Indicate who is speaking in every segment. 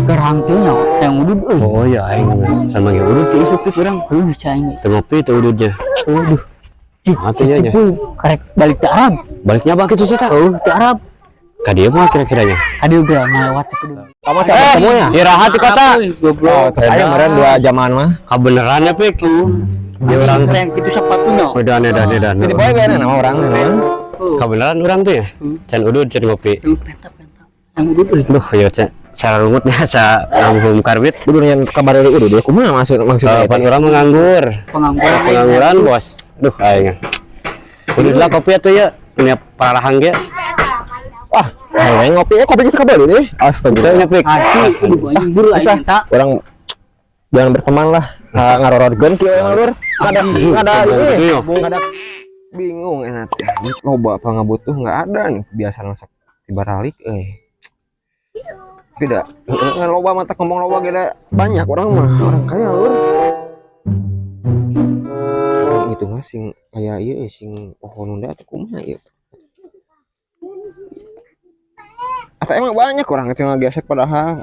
Speaker 1: Gerang kieu nya yang udud euy.
Speaker 2: Oh iya, aing sama ge udud ti isuk pik urang.
Speaker 1: Heuh, cai aing.
Speaker 2: Teu ngopi teu ududnya.
Speaker 1: Waduh. Cik,
Speaker 2: Atuh nya,
Speaker 1: cik,
Speaker 2: nya.
Speaker 1: Euy, karek balik ke Arab.
Speaker 2: Baliknya apa kitu sih tah?
Speaker 1: Heuh, ke Arab.
Speaker 2: Ka dieu mah kira-kiranya.
Speaker 1: Kadieu geura ngalewat sakudu.
Speaker 3: Kamu teh ketemu ya?
Speaker 2: Iraha ti kota.
Speaker 1: Goblok.
Speaker 3: Oh, saya kemarin 2 jaman mah.
Speaker 2: Kabeneran ya pik. Dia orang
Speaker 1: keren kitu sepatunya.
Speaker 2: Edan edan edan.
Speaker 3: Jadi boy kayaknya nama orang nih.
Speaker 2: Kabeneran urang tuh ya. Can udud can ngopi.
Speaker 1: Penta penta. Yang udud euy.
Speaker 2: Duh, ya can sararungutnya sa ngahum karbit.
Speaker 3: Udah yang kabar dari udah dia kumaha maksudnya
Speaker 2: Pan urang menganggur.
Speaker 1: Pengangguran.
Speaker 2: Pengangguran, bos. Duh, aing. Udud lah kopi atuh ya. Ini parahang ge.
Speaker 3: Wah, aing ngopi, kopi kita kabar ini. Astagfirullah.
Speaker 2: Teu nya pik.
Speaker 1: Aduh, anjing buru
Speaker 3: Bisa.
Speaker 1: aing minta.
Speaker 3: Orang jangan berteman lah. Ngarorodkeun kieu emang lur. Ada ini. Ada bingung enak teh. Loba pangabutuh enggak ada nih kebiasaan masak tibaralik euy. Tidak, loba mata ngomong loba gede banyak orang mah orang kaya lur. Itu mah sing aya ieu sing pohon nunda atau kumaha ieu. Atau emang banyak orang itu ngegesek padahal.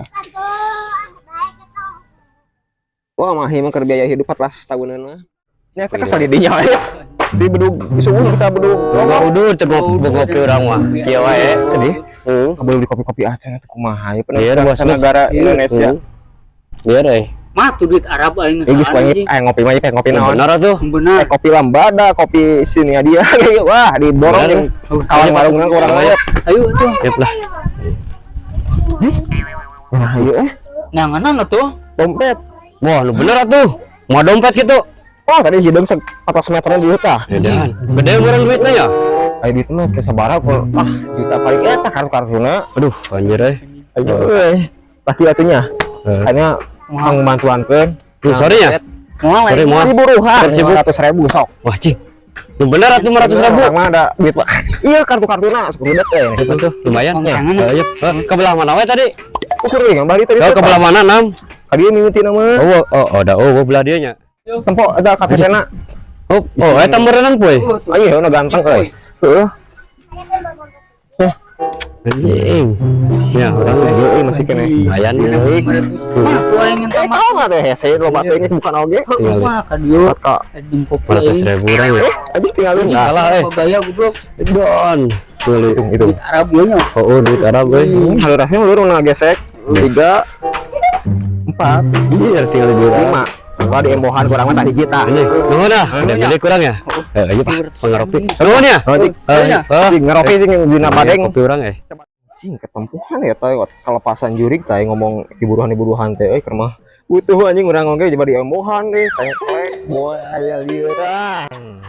Speaker 3: Wah, mah ieu mah keur biaya hidup 14 tahunan mah. Nya teh kasal di dinya we. Di bedug disuguh kita bedug.
Speaker 2: Boga udud teu ngopi urang mah. Kieu wae.
Speaker 3: Sedih.
Speaker 2: Heeh.
Speaker 3: Kabel di kopi-kopi acan atuh kumaha ieu
Speaker 2: Iya, bos.
Speaker 3: negara Indonesia.
Speaker 2: Iya euy.
Speaker 1: Mah tuh duit Arab aing.
Speaker 3: Ini geus banyak ngopi mah kayak ngopi naon.
Speaker 2: Bener atuh.
Speaker 1: Bener.
Speaker 3: Kopi lambada, kopi sini dia. Wah, diborong jeung kawan warungna ku urang mah.
Speaker 1: Ayo tuh.
Speaker 2: Sip lah.
Speaker 3: Nah, ieu
Speaker 1: Nah, nganan atuh.
Speaker 3: Dompet.
Speaker 2: Wah, lu bener atuh. Mau dompet gitu.
Speaker 3: Oh, tadi hidung 14 meteran di tah.
Speaker 2: Edan. Gede urang duitnya ya.
Speaker 3: Ayo duit mah teh sabaraha kok. Ah, juta paling eta kartu-kartuna.
Speaker 2: Aduh, anjir euy.
Speaker 3: Ayo euy. Laki atunya. Kayaknya mau bantuankeun.
Speaker 2: Tuh, sorry ya.
Speaker 1: Moal
Speaker 2: Sorry,
Speaker 1: aing.
Speaker 2: moal.
Speaker 3: Diburuhan
Speaker 2: Sibuk.
Speaker 3: 500.000 sok.
Speaker 2: Wah, cing. Lu bener atuh 500.000.
Speaker 3: Orang mah ada duit mah. Iya kartu-kartuna sok rudet teh.
Speaker 2: Tuh, lumayan.
Speaker 1: Jangan.
Speaker 2: Ayo, ke belah mana we tadi?
Speaker 3: Ukur euy bali tadi.
Speaker 2: Oh, ke belah mana, Nam?
Speaker 3: Kadieu mimiti nama.
Speaker 2: Oh, oh, oh, da, oh, belah dieu nya.
Speaker 3: Tempo ada KTP-na.
Speaker 2: Oh, oh, eta merenang poe.
Speaker 3: Ayo, udah ganteng euy. Heeh.
Speaker 2: Anjing. Ya, urang we.
Speaker 3: Euy masih kene.
Speaker 2: Lumayan ya.
Speaker 1: Mah tuh aing minta mah.
Speaker 3: Tahu nggak teh? Saya loba teh ini bukan oge.
Speaker 2: Tinggal
Speaker 1: Mah ka dieu.
Speaker 3: Kak.
Speaker 1: Anjing kopi aing.
Speaker 2: 500.000 urang ya.
Speaker 3: Aduh tinggalin.
Speaker 2: Salah eh.
Speaker 1: Apa gaya goblok.
Speaker 2: Don. Beli.
Speaker 3: Hitung, hitung.
Speaker 1: Duit Arab ieu nya.
Speaker 2: Oh, oh, duit Arab euy.
Speaker 3: Halu rasnya lu udah gesek. 3 4
Speaker 2: Iya, tinggal duit Arab.
Speaker 3: 5. Kalau di embohan kurang mah tadi juta.
Speaker 2: Ini, nuhun ah. Udah milik kurang ya? Ayo Pak, pengeropi. Nuhun ya?
Speaker 3: Oh, cing. Cing ngeropi cing dina padeng.
Speaker 2: Kopi urang eh.
Speaker 3: Cing ketempuhan ya teh kelepasan jurik teh ngomong diburuhan-diburuhan teh euy keur mah. Butuh anjing urang oge coba di embohan euy sengklek boy aya lieuran.